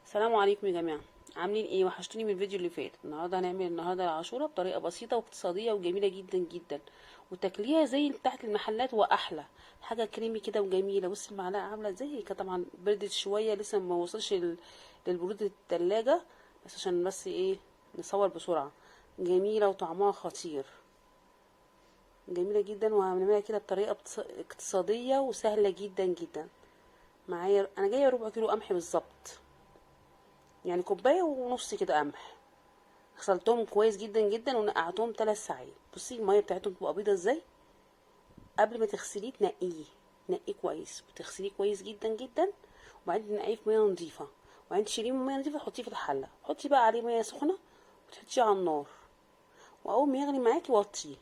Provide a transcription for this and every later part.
السلام عليكم يا جماعة، عاملين ايه؟ وحشتوني من الفيديو اللي فات. النهارده هنعمل النهارده العاشوره بطريقة بسيطة واقتصادية وجميلة جدا جدا، وتاكليها زي بتاعه المحلات واحلى حاجة، كريمي كده وجميلة. بصي المعلقة عامله ازاي، هي طبعا بردت شوية لسه ما وصلش للبرود التلاجة، بس عشان بس ايه نصور بسرعة. جميلة وطعمها خطير، جميلة جدا، وهنعملها كده بطريقة اقتصادية وسهلة جدا جدا. معايا انا جاية ربع كيلو قمح بالظبط، يعني كوباية ونص كده قمح. غسلتهم كويس جدا جدا ونقعتهم 3 ساعات. بصي المية بتاعتهم بتبقى بيضة ازاي. قبل ما تغسليه تنقية، تنقية كويس وتغسليه كويس جدا جدا، وبعدين تنقية في مية نظيفة، وبعدين تشيليه من مية نظيفة تحطيه في الحلة، حطي بقى عليه مية سخنة وتحطيه على النار، واول ما يغلي معاكي وطيه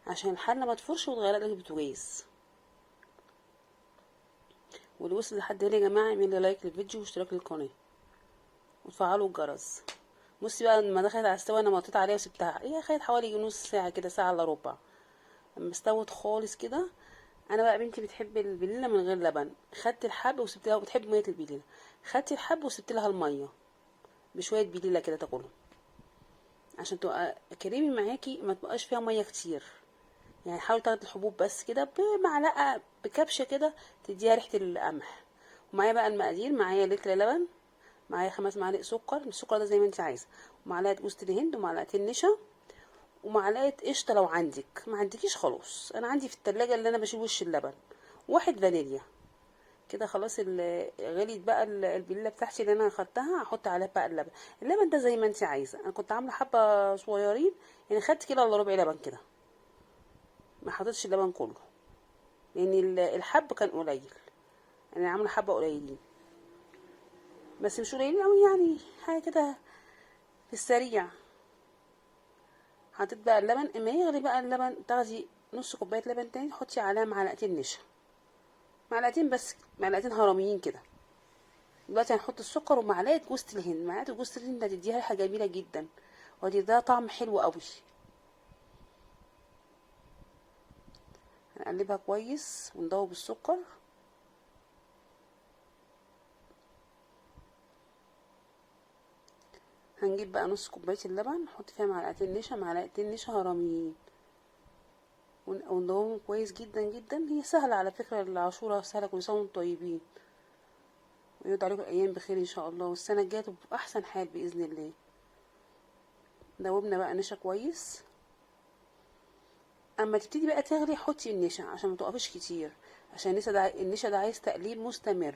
عشان الحلة ما تفرش وتغرق لك البوتاجاز. واللي وصل لحد هنا يا جماعة اعملوا لايك للفيديو واشتراك للقناة وتفعلوا الجرس. بصي بقى لما دخلت على السوا انا مطيت عليها وسبتها، هي خدت حوالي نص ساعة كده، ساعة الا ربع. لما استوت خالص كده، انا بقى بنتي بتحب البليله من غير لبن، خدت الحب وسبت لها، بتحب مية البليله، خدت الحب وسبت لها المية بشوية بليلة كده تاكلهم عشان تبقى كريمي معاكي، ما تبقاش فيها مية كتير. يعني حاولي تاخدي الحبوب بس كده بمعلقه بكبشه كده تديها ريحه القمح. ومعايا بقى المقادير، معايا لتر لبن، معايا 5 معالق سكر، السكر ده زي ما انت عايزه، ومعلقة جوز الهند، ومعلقتين نشا، ومعلقة قشطه لو عندك، ما عندكيش خلاص انا عندي في التلاجة اللي انا بشيل وش اللبن، 1 فانيليا كده. خلاص غليت بقى البليله بتاعتي اللي انا خدتها، هحط عليها بقى اللبن. اللبن ده زي ما انت عايزه، انا كنت عامله حبه صغيرين، يعني خدت كيلو الا ربع لبن كده، ما حطيتش اللبن كله لان الحب كان قليل، انا عامله حبه قليلين بس مش قليلين قوي، يعني حاجة كده في السريع. حطيت بقى اللبن، اما يغلي بقى اللبن تاخدي نص كوباية لبن تاني، تحطي عليها معلقتين نشا، معلقتين بس، معلقتين هرميين كده. دلوقتي هنحط السكر ومعلقة جوز الهند. معلقه جوز الهند هتديها ريحه جميلة جدا وهتديها طعم حلو قوي. هنقلبها كويس وندوب السكر. هنجيب بقى نص كوباية اللبن، نحط فيها معلقتين نشا، معلقتين نشا هرميين، وندوبهم كويس جدا جدا. هي سهلة على فكرة العاشوره، سهلة، كل سنة وانتم طيبين، ويعود عليكم الايام بخير ان شاء الله، والسنة الجاية تبقوا في احسن حال باذن الله. دوبنا بقى نشا كويس. اما تبتدي بقى تغلي حطي النشا عشان ما تقفيش كتير، عشان النشا ده عايز تقليب مستمر.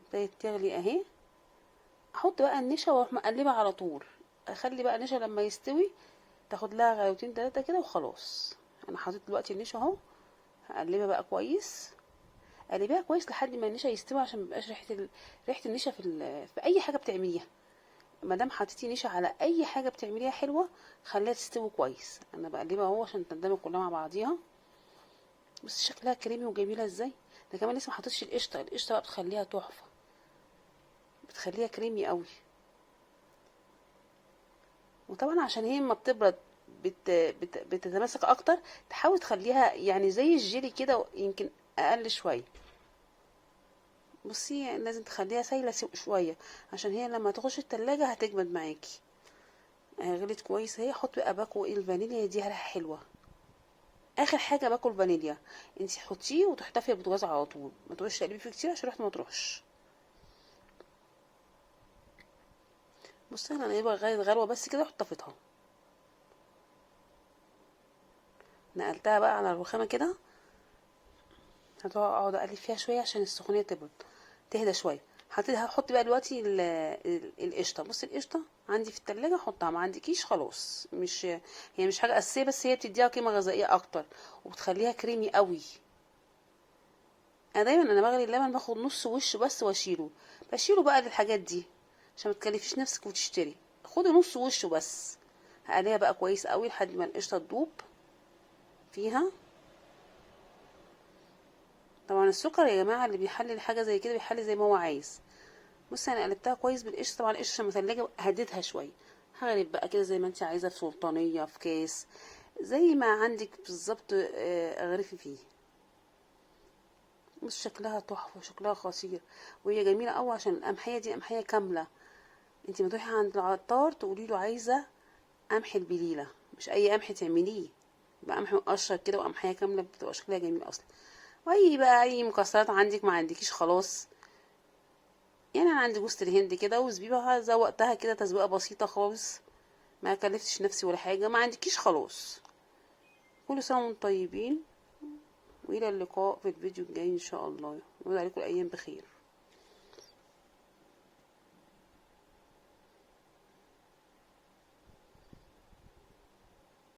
ابتدت تغلي اهي، احط بقى النشا واروح مقلبه على طول. اخلي بقى النشا لما يستوي تاخد لها غلوتين 3 كده وخلاص. انا حطيت دلوقتي النشا اهو، هقلبها بقى كويس، قلبيها كويس لحد ما النشا يستوي عشان ميبقاش ريحه النشا في اي حاجة بتعمليها. ما دام حطيتي نشا على اي حاجة بتعمليها حلوة خليها تستوي كويس. انا بقلبها اهو عشان تندمج كلها مع بعضيها. بصي شكلها كريمي وجميلة ازاي. ده كمان لسه ما حطيتش القشطه، القشطه بقى بتخليها تحفة، بتخليها كريمي قوي. وطبعا عشان هي ما بتبرد بتتماسك اكتر، تحاول تخليها يعني زي الجيلي كده، يمكن اقل شوية. بصي لازم تخليها سايله شوية عشان هي لما تخش التلاجة هتجمد معاكي. غليت كويس اهي. حطي بقى باكو الفانيليا، دي ريحه حلوة. اخر حاجة باكو الفانيليا انتي حطيه وتحتفي بالبوتاجاز على طول، ما تقعديش تقلبي فيه كتير عشان ريحته ما تروحش. بصي انا جايبه لغاية غلوه بس كده وحطيتها، نقلتها بقى على الرخامه كده، هقعد اقلب فيها شوية عشان السخونيه تبرد تهدى شوية. هحط بقى دلوقتي القشطه. بصي القشطه عندي في التلاجة حطها، ما عندكيش خلاص، هي مش حاجة اساسية، بس هي بتديها قيمة غذائية اكتر وبتخليها كريمي قوي. انا دايما بغلي اللبن باخد نص وش بس واشيله، بشيله بقى للحاجات دي عشان ما تكلفيش نفسك وتشتري، خدي نص وشه بس. هقليها بقى كويس قوي لحد ما القشطه تدوب فيها. طبعا السكر يا جماعة اللي بيحلل حاجة زي كده بيحلل زي ما هو عايز. بصي انا قلبتها كويس بالقشطه، طبعا القشطه مثلجه هديتها شوية. هغلب بقى كده زي ما انت عايزه، في سلطانيه، في كاس، زي ما عندك بالظبط، اغرفي فيه. بص شكلها تحفة وشكلها خطير، وهي جميلة قوي عشان القمحيه دي قمحيه كاملة. انت ما تروحي عند العطار تقولي له عايزه قمح البليله، مش اي قمح تعمليه، يبقى قمح مقشر كده وقمحيه كاملة، بتبقى شكلها جميل اصلا. واي بقى اي مكسرات عندك، ما عندكيش خلاص. يعني انا عندي جوز الهند كده وزبيبه، زوقتها كده تزويقه بسيطة خالص، ما كلفتش نفسي ولا حاجة. ما عندكيش خلاص. كل سنة وانتم طيبين، والى اللقاء في الفيديو الجاي ان شاء الله. نقول عليكم الايام بخير.